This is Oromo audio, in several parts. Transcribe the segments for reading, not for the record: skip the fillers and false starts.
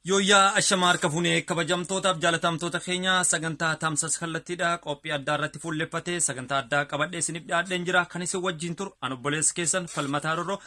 Yooyyaa ashamaa harka fuunee kabajamtootaaf jaalatamtoota keenya sagantaa tamsas kallattiidha qophii addaa irratti fuulleffatee sagantaa addaa qabadhee isiniif dhiyaadheen jira kan isin wajjin turu an obboleessa keessan Falmataa Rorroo.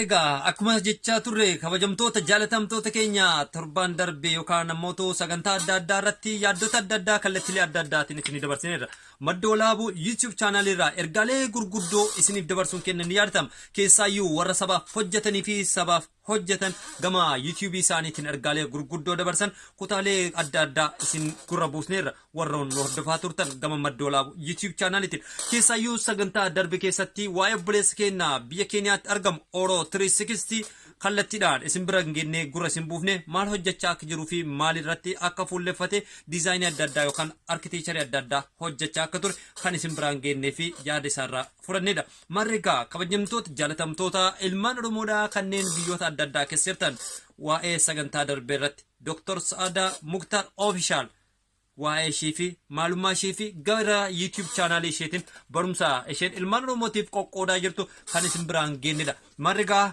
Egaa akkuma jechaa turre kabajamtoota jaalatamtoota keenya torbaan darbe yookaan ammoo sagantaa adda addaa irratti yaaddota adda addaa kallattiilee adda addaatiin isinii dabarsineerra. Madda Walaabuu YouTube chaanaalii irraa ergaalee gurguddoo isiniif dabarsuun kennan ni yaadatama. Keessaayyuu warra sabaaf hojjetanii fi sabaaf hojjetan gama YouTube isaaniitiin ergaalee gurguddoo dabarsan kutaalee adda addaa isin gurra buusneerra warroon nu hordofaa turtan gama Madda Walaabuu YouTube chaanaaliitiin. Keessaayyuu sagantaa darbe keessatti waa'ee obboleessa keenya biyya Keeniyaatti argamu Oro 360 kallattiidhaan isin bira hin geennee gurra isin buufne maal hojjechaa akka jiruu fi maal irratti akka fuulleffate diizaayinii adda addaa yookaan arkiteekcharii adda addaa hojjechaa akka ture kan isin biraan geennee fi yaada isaarraa fudhannedha. Marreegaa kabajamtoota jaalatamtoota ilmaan Oromoodhaa kanneen biyyoota adda addaa keessa jirtan waa'ee sagantaa darbee irratti Dr. Sa'aadaa Muktaar Official waa'ee ishee fi maalummaa ishee fi gara YouTube chaanaalii isheetiin barumsa isheen ilmaan Oromootiif qoqqoodaa jirtu kan isin biraan geennedha. Marreegaa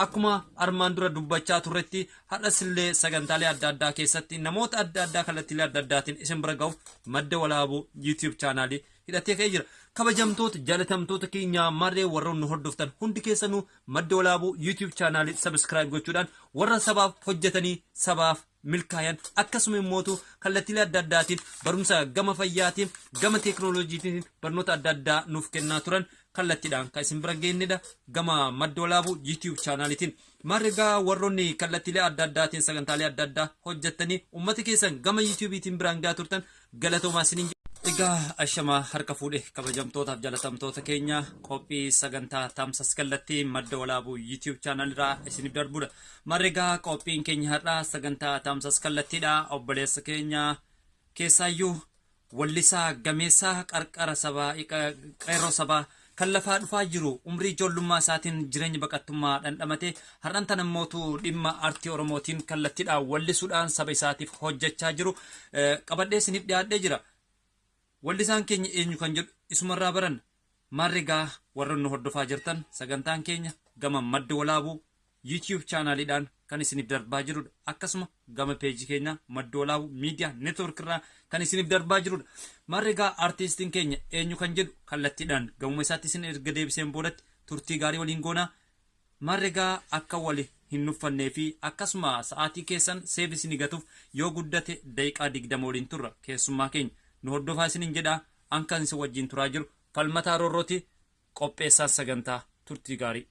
akkuma armaan dura dubbachaa turretti har'as illee sagantaalee adda addaa keessatti namoota adda addaa kallattiilee adda addaatiin isin bira ga'uuf Madda Walaabuu YouTube chaanaalii hidhatee ka'ee jira. Kabajamtoota jaalatamtoota keenya marree warroon nu hordoftan hundi keessanuu Madda Walaabuu YouTube chaanaalii subscribe gochuudhaan warra sabaaf hojjetanii sabaaf milkaayan akkasuma immootu kallattiilee adda addaatiin barumsa gama fayyaatiin gama teeknooloojiitiin barnoota adda addaa nuuf kennaa turan kallattiidhaan kan isin bira geennedha gama Madda Walaabuu YouTube chaanaaliitiin. Marreegaa warroonni kallattiilee adda addaatiin sagantaalee adda addaa hojjettanii uummata keessan gama YouTubeetiin biraan gahaa turtan galatoomaa isiniin. Egaa ashamaa harka fuudhe kabajamtootaaf jaalatamtoota keenya qophii sagantaa tamsas kallattii Madda Walaabuu YouTube chaanaal irraa isiniif darbudha. Marreegaa qophiin keenya har'aa sagantaa tamsas kallattiidha. Obboleessa keenya keessaayyuu wallisaa gameessaa qarqara sabaa qeerroo sabaa kan lafaa dhufaa jiru umrii ijoollummaa isaatiin jireenya baqattummaa dhandhamate har'an tan ammootu dhimma artii Oromootiin kallattiidhaan wallisuudhaan saba isaatiif hojjechaa jiru qabadhee isiniif dhiyaadhee jira. Wallisaan keenya eenyu kan jedhu isumarraa baranna. Marreegaa warra nu hordofaa jirtan sagantaan keenya gama Madda Walaabuu YouTube chaanaaliidhaan kan isiniif darbaa jirudha. Akkasuma gama peejii keenya Madda Walaabuu Miidiyaa Neetwoork irraa kan isiniif darbaa jirudha. Marreegaa artiistiin keenya eenyu kan jedhu kallattiidhaan gamuma isaatti isin erga deebiseen boodatti turtii gaarii waliin goonaa. Marreegaa akka wali hin nuffannee fi akkasuma sa'aatii keessan seef isinii gatuuf yoo guddate daqiiqaa 20 waliin turra keessummaa keenya nu hordofaa isiniin jedhaa. An kan isin wajjin turaa jiru Falmataa Roorrooti qopheessaan sagantaa turtii gaarii.